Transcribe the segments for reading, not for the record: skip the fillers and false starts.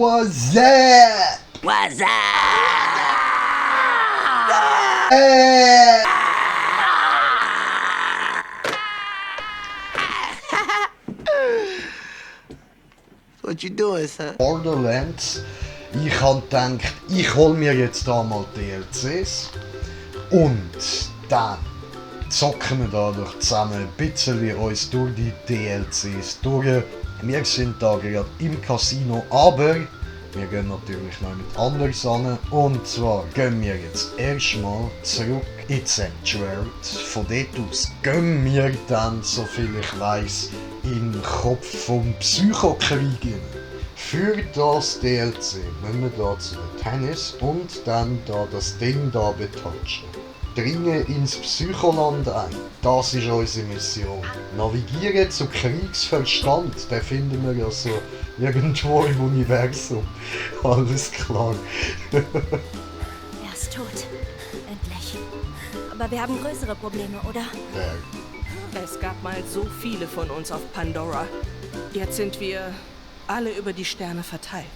What's up? What's up? What you doing, son? Borderlands. Ich habe gedacht, ich hole mir jetzt da mal DLCs und dann zocken wir da doch zusammen ein bisschen uns durch die DLCs durch. Wir sind da gerade im Casino, aber wir gehen natürlich noch mit anderen Sachen. Und zwar gehen wir jetzt erstmal zurück in Sanctuary. Von dort aus gehen wir dann, soviel ich weiss, in den Kopf vom Psychokrieg. Für das DLC müssen wir da zu den Tennis und dann da das Ding da betatschen. Dringen ins Psycholand ein. Das ist unsere Mission. Navigieren zu Kriegsverstand. Den finden wir ja so irgendwo im Universum. Alles klar. Er ist tot. Endlich. Aber wir haben größere Probleme, oder? Es gab mal so viele von uns auf Pandora. Jetzt sind wir alle über die Sterne verteilt.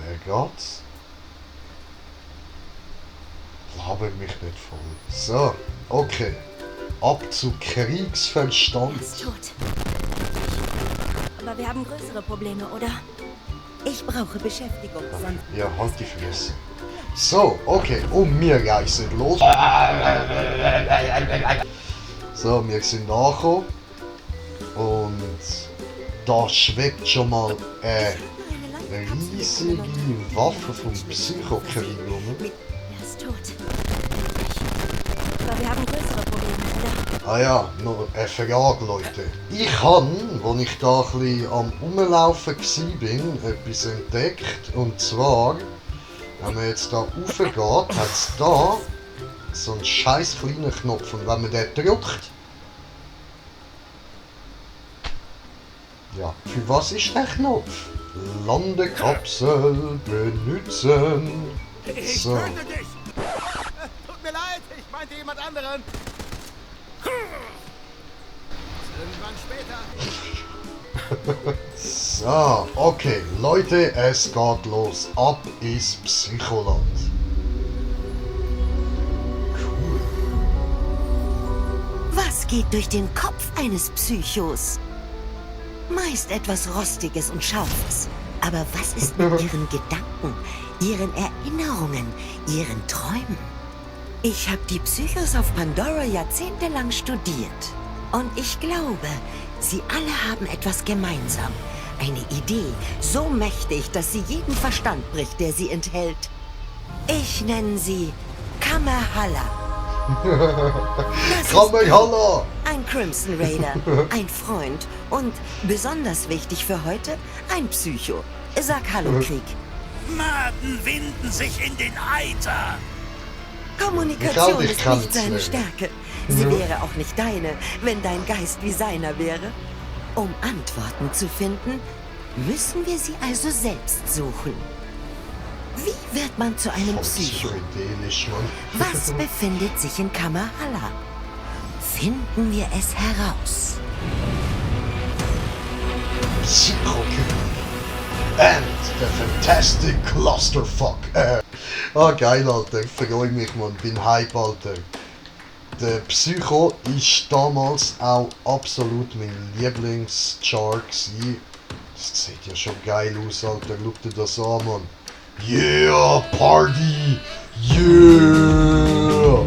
Wer geht's? Laber mich nicht voll. So, okay. Ab zu Kriegsverstand. Er ist tot. Aber wir haben größere Probleme, oder? Ich brauche Beschäftigung. Ja, halt die Fresse. So, okay. Und wir reisen los. So, wir sind angekommen. Und da schwebt schon mal eine riesige Waffe vom Psychokrieg rum. Er ist tot. Aber wir haben größere Probleme, oder? Ah ja, noch eine Frage, Leute. Ich habe, als ich da ein bisschen am Rumlaufen war, etwas entdeckt. Und zwar, wenn man jetzt da raufgeht, hat es da so einen scheiß kleinen Knopf. Und wenn man den drückt... Ja, für was ist der Knopf? Landekapsel benutzen. Ich So. töte dich! Tut mir leid, ich meinte jemand anderen. Irgendwann später. So, okay, Leute, es geht los. Ab ins Psycholand. Cool. Was geht durch den Kopf eines Psychos? Meist etwas Rostiges und Scharfes. Aber was ist mit ihren Gedanken, ihren Erinnerungen, ihren Träumen? Ich habe die Psychos auf Pandora jahrzehntelang studiert. Und ich glaube, sie alle haben etwas gemeinsam. Eine Idee, so mächtig, dass sie jeden Verstand bricht, der sie enthält. Ich nenne sie Kamehameha. Das ist Kamehameha! ein Crimson Raider, ein Freund und, besonders wichtig für heute, ein Psycho. Sag Hallo, Krieg. Maden winden sich in den Eiter. Kommunikation Ich ist kann nicht es seine nicht. Stärke. Sie wäre auch nicht deine, wenn dein Geist wie seiner wäre. Um Antworten zu finden, müssen wir sie also selbst suchen. Wie wird man zu einem Voll Psycho? psychedelisch, Mann. Was befindet sich in Kamehameha? Finden wir es heraus. Psychokrieg. And the fantastic clusterfuck. Ah, geil, Alter. Ich freue mich, Mann. Bin Hype, Alter. Der Psycho ist damals auch absolut mein Lieblingschar gewesen. Das sieht ja schon geil aus, Alter. Schau dir das an, Mann. Yeah, Party! Yeah!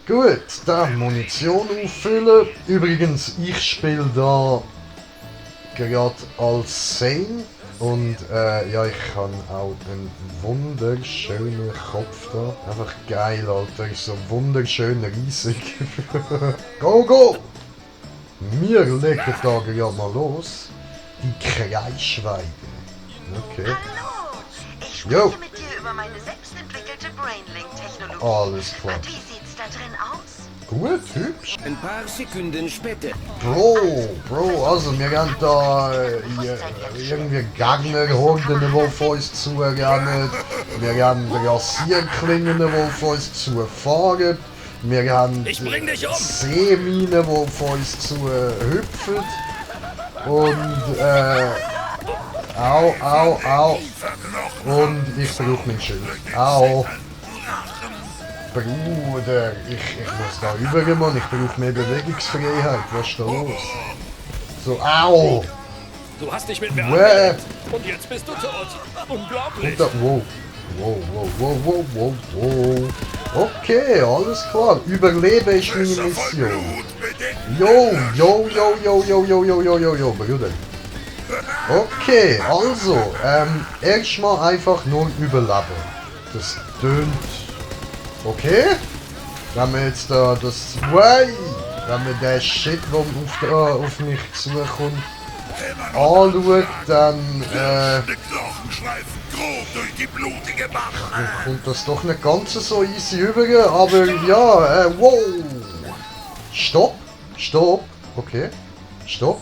Gut, dann Munition auffüllen. Übrigens, ich spiele da gerade als Zane. Und ja, ich habe auch einen wunderschönen Kopf da. Einfach geil, Alter. Ist so wunderschön riesig. Go, go! Wir legen da gerade mal los. Die Kreisschweige. Okay. Hallo! Ich Jo. spreche mit dir über meine selbstentwickelte Brainlink-Technologie. Alles klar. Und wie sieht's da drin aus? Gut, hübsch. Ein paar Sekunden später. Bro, also wir haben da irgendwie Gegnerhorden, die auf uns zurennen. Wir haben Rasierklingen, die auf uns zufahren. Wir haben Ich bring dich um. Seeminen, die auf uns zu hüpfen. Und, au, au, au. Und ich brauche mein Schild. Au. Bruder, ich muss da rüber, Mann. Ich brauche mehr Bewegungsfreiheit. Was ist da los? So, au. Du hast dich mit mir Wäh. angelegt und jetzt bist du tot. Unglaublich. Und da, wow. Wow. Okay, alles klar. Überlebe ist meine Mission. Jo, Bruder. Okay, also, erstmal einfach nur überleben. Das tönt okay. Wenn wir jetzt da das wenn wir den Shit, der auf mich zukommt, anschaut, dann kommt das doch nicht ganz so easy rüber, aber ja, wow! Stopp! Okay, stopp.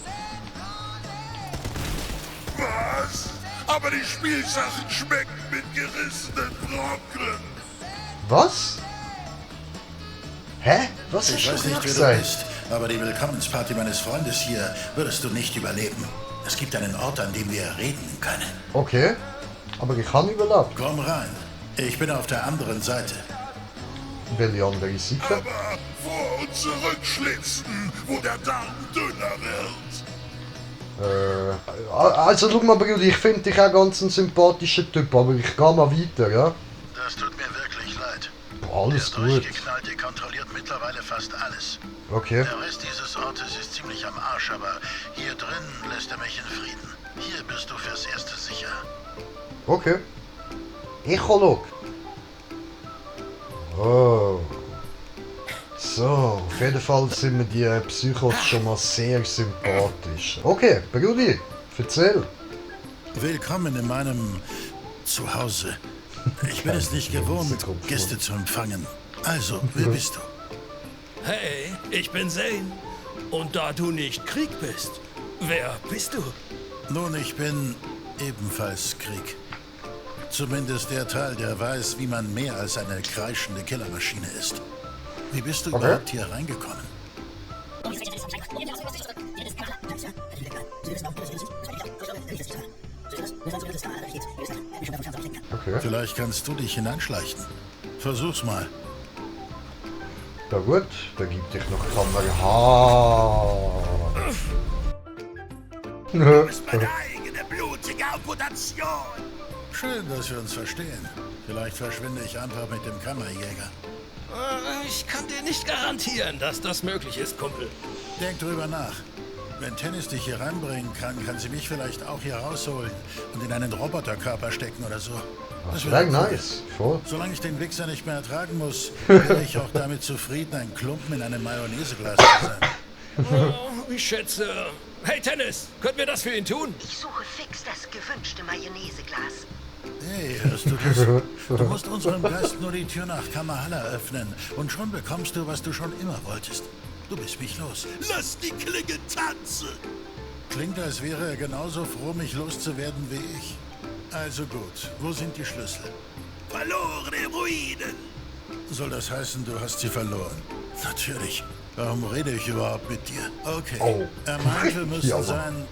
Was? Aber die Spielsachen schmecken mit gerissenen Brocken. Was? Hä? Was hast Ich du weiß nicht, wer du gesagt? bist, aber die Willkommensparty meines Freundes hier würdest du nicht überleben. Es gibt einen Ort, an dem wir reden können. Okay, aber ich kann überleben. Komm rein. Ich bin auf der anderen Seite. Welche andere Seite? Aber vor und zurückschlitzen, wo der Darm dünner wird. Also schau mal, Bruder, ich finde dich auch ganz ein sympathischer Typ, aber ich gehe mal weiter, ja? Das tut mir wirklich leid. Boah, alles Der gut. Durchgeknallte kontrolliert mittlerweile fast alles. Okay. Der Rest dieses Ortes ist ziemlich am Arsch, aber hier drin lässt er mich in Frieden. Hier bist du fürs Erste sicher. Okay. Echolog. Oh. So, auf jeden Fall sind mir die Psychos schon mal sehr sympathisch. Okay, Brudi, erzähl. Willkommen in meinem Zuhause. Ich bin es nicht gewohnt, Gäste zu empfangen. Also, wer bist du? Hey, ich bin Zane. Und da du nicht Krieg bist, wer bist du? Nun, ich bin ebenfalls Krieg. Zumindest der Teil, der weiß, wie man mehr als eine kreischende Killermaschine ist. Wie bist du überhaupt hier reingekommen? Okay. Vielleicht kannst du dich hineinschleichen. Versuch's mal. Ja gut, da gibt dich noch Kamera. Du bist meine eigene blutige Amputation. Schön, dass wir uns verstehen. Vielleicht verschwinde ich einfach mit dem Kammerjäger. Ich kann dir nicht garantieren, dass das möglich ist, Kumpel. Denk drüber nach. Wenn Tennis dich hier reinbringen kann, kann sie mich vielleicht auch hier rausholen und in einen Roboterkörper stecken oder so. Das wäre nice. Voll. Solange ich den Wichser nicht mehr ertragen muss, wäre ich auch damit zufrieden, ein Klumpen in einem Mayonnaiseglas zu sein. Oh, ich schätze... Hey, Tennis, können wir das für ihn tun? Ich suche fix das gewünschte Mayonnaiseglas. Hey, hörst du das? Du musst unserem Gast nur die Tür nach Kammerhalle öffnen und schon bekommst du, was du schon immer wolltest. Du bist mich los. Lass die Klinge tanzen. Klingt, als wäre er genauso froh, mich loszuwerden wie ich. Also gut, wo sind die Schlüssel? Verlorene Ruinen. Soll das heißen, du hast sie verloren? Natürlich. Warum rede ich überhaupt mit dir? Okay. Oh. Er meint, wir müssen Ja. sein...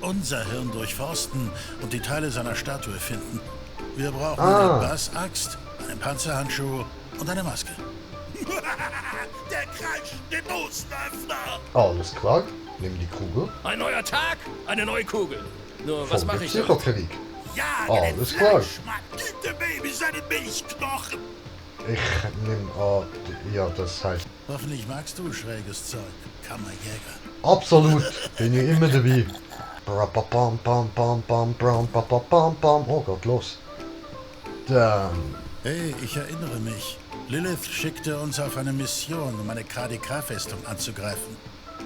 unser Hirn durchforsten und die Teile seiner Statue finden. Wir brauchen eine Bassaxt, einen Panzerhandschuh und eine Maske. Der kreischende Dosenöffner. Alles klar, nimm die Kugel. Ein neuer Tag, eine neue Kugel. Nur, was mache ich damit? Psychokrieg. Ja, Alles klar. Gib dem Baby seine Milchknochen. Ich nehme an, ja, das heißt Hoffentlich magst du schräges Zeug, Kammerjäger. absolut, bin ich immer dabei. Rapapam, pam, pam, pam, pam, pam, pam, pam. Oh Gott, los. Dann. Hey, ich erinnere mich. Lilith schickte uns auf eine Mission, um eine KDK-Festung anzugreifen.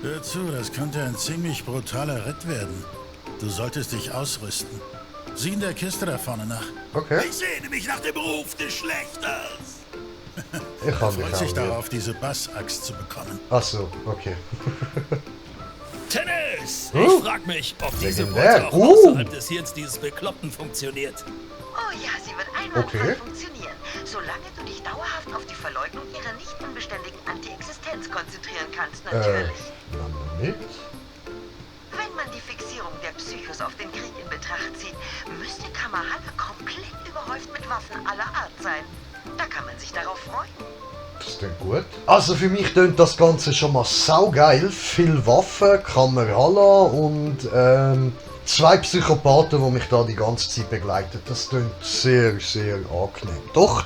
Hör zu, das könnte ein ziemlich brutaler Ritt werden. Du solltest dich ausrüsten. Sieh in der Kiste da vorne nach. Okay, Ich sehne mich nach dem Ruf des Schlechters. ich Er habe freut sich mich auch. darauf, diese Bassaxt zu bekommen. Achso, okay. Tennis! Oh. Ich frag mich, ob diese Legendär. Beute auch außerhalb des Hirns dieses Bekloppten funktioniert. Oh ja, sie wird einwandfrei Okay. funktionieren, solange du dich dauerhaft auf die Verleugnung ihrer nicht unbeständigen Antiexistenz konzentrieren kannst, natürlich. Na nicht. Einfluss auf den Krieg in Betracht zieht, müsste Kamahalla komplett überhäuft mit Waffen aller Art sein. Da kann man sich darauf freuen. Das klingt gut. Also für mich klingt das Ganze schon mal saugeil. Viel Waffen, Kamahalla und 2 Psychopathen, die mich da die ganze Zeit begleiten. Das klingt sehr, sehr angenehm. Doch,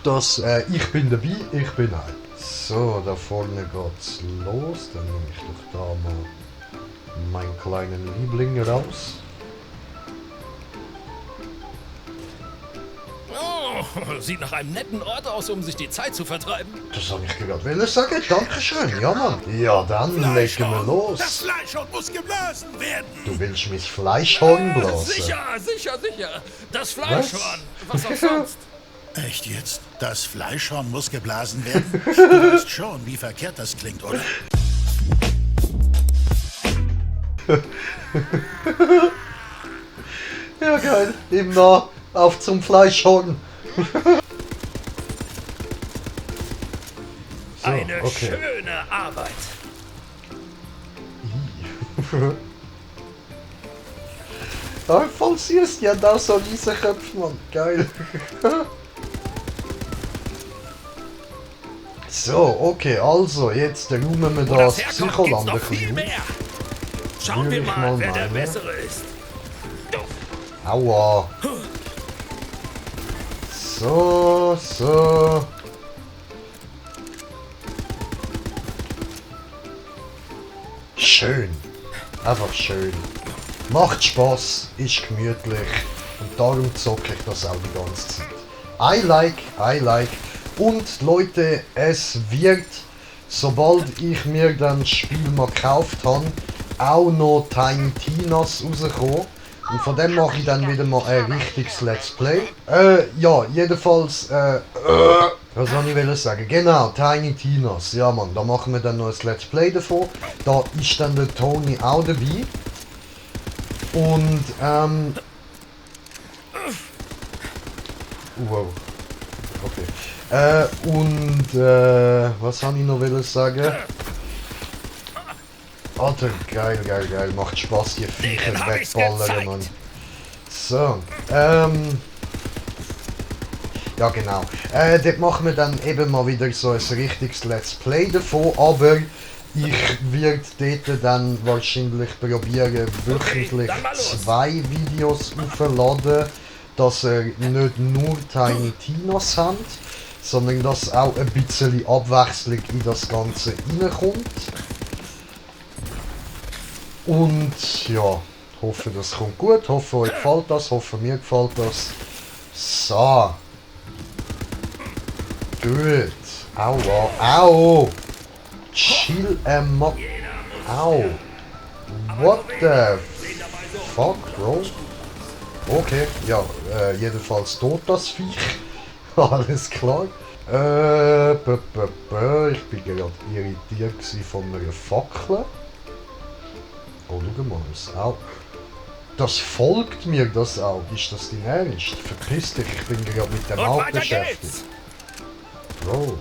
ich bin dabei, ich bin ein. So, da vorne geht's los. Dann nehme ich doch da mal meinen kleinen Liebling raus. Oh, sieht nach einem netten Ort aus, um sich die Zeit zu vertreiben. Das soll ich gerade sagen. Dankeschön. Ja, Mann. Ja, dann legen wir los. Das Fleischhorn muss geblasen werden. Du willst mich Fleischhorn blasen? Sicher. Das Fleischhorn. Was auch sonst. Echt jetzt? Das Fleischhorn muss geblasen werden? Du weißt schon, wie verkehrt das klingt, oder? Ja, geil. Eben nah. Auf zum Fleischhorn. So, Eine okay. schöne Arbeit. Voll süß, die haben auch so Riesenköpfe, Mann. Geil. So, okay, also jetzt räumen wir Wo das das herkommt, gibt's Psycholand noch ein viel bisschen. mehr. Schauen wir Würde ich mal, mal wer der meinen. Bessere ist. Aua. So. Schön. Einfach schön. Macht Spaß, ist gemütlich und darum zocke ich das auch die ganze Zeit. I like. Und Leute, es wird, sobald ich mir dann das Spiel mal gekauft habe, auch noch Tiny Tinas rauskommen. Und von dem mache ich dann wieder mal ein richtiges Let's Play. Ja, jedenfalls, was soll ich sagen? Genau, Tiny Tinas. Ja, Mann, da machen wir dann noch ein Let's Play davon. Da ist dann der Tony auch dabei. Und, wow. Okay. Was soll ich noch sagen? Alter, geil. Macht Spaß, die Viecher wegballern, Mann. So, ja genau. Dort machen wir dann eben mal wieder so ein richtiges Let's Play davon, aber ich werde dort dann wahrscheinlich probieren, wöchentlich 2 Videos aufzuladen, dass ihr nicht nur Tiny Tinas habt, sondern dass auch ein bisschen Abwechslung in das Ganze reinkommt. Und ja, hoffe das kommt gut, hoffe euch gefällt das, hoffe mir gefällt das. So. Gut. Aua. Au. Chill Mock. Au. What the fuck, bro? Okay, ja, jedenfalls tot das Viech. Alles klar. Ich bin gerade irritiert von einer Fackel. Oh, schau mal, das auch. Das folgt mir, das auch. Ist das dein Ernst? Verpiss dich, ich bin gerade mit dem Auto beschäftigt. Bro,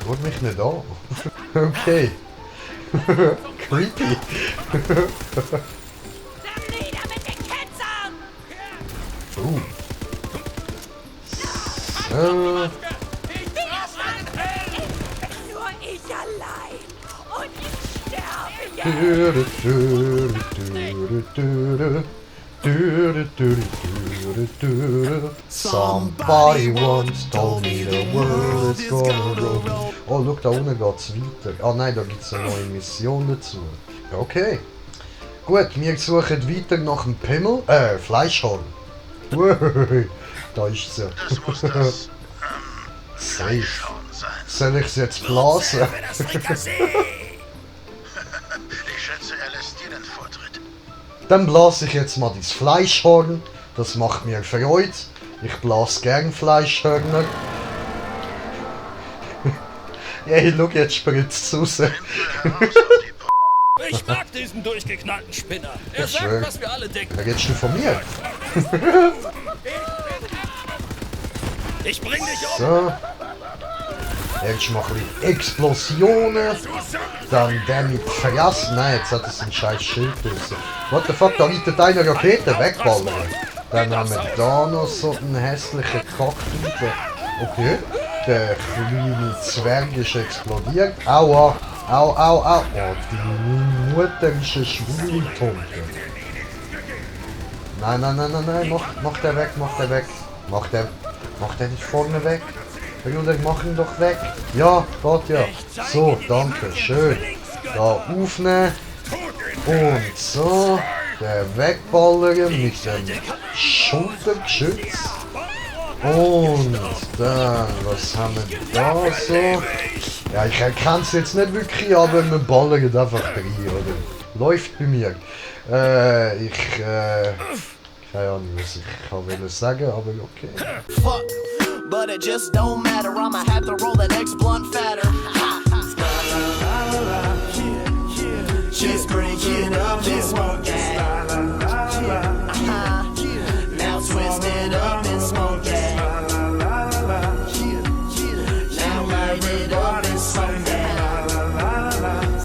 schau mich nicht an. Okay. Creepy. Nur ich allein. Und ich sterbe Somebody once told me the world is gonna roll. Oh, look, da unten geht's weiter. Ah nein, da gibt's eine neue Mission dazu. Okay. Gut, wir suchen weiter nach dem Pimmel. Fleischhorn. Da ist sie. Das muss das Safe. Fleischhorn sein. Soll ich sie jetzt blasen? Ich schätze, er lässt dir den Vortritt. Dann blase ich jetzt mal das Fleischhorn. Das macht mir Freude. Ich blase gern Fleischhörner. Hey, schau, jetzt spritzt es raus. Ich mag diesen durchgeknallten Spinner. Er Ich sagt, schwör. was wir alle denken. Da redest du von mir. Ich bring dich um. So. Erstmal ein bisschen Explosionen. Dann der mit Verlassen. Nein, jetzt hat es ein scheiß Schild draussen. What the fuck, da liegt eine Rakete, wegballern. Dann haben wir da noch so einen hässlichen Kaktus. Okay, der kleine Zwerg ist explodiert. Aua, au, au, au. Oh, deine Mutter ist eine schwule Tonte. Nein, nein, nein, nein, nein, mach der weg, mach der weg. Mach der nicht vorne weg. Bruder, mach ihn doch weg. Ja, geht ja. So, danke, schön. Da aufnehmen. Und so. Der wegballern mit dem Schultergeschütz. Und dann, was haben wir da so? Ja, ich erkenne es jetzt nicht wirklich, aber wir ballern einfach rein, oder? Läuft bei mir. Keine Ahnung, was ich wollte sagen, aber okay. Fuck, but it just don't matter. I'ma have to roll that X blunt fatter.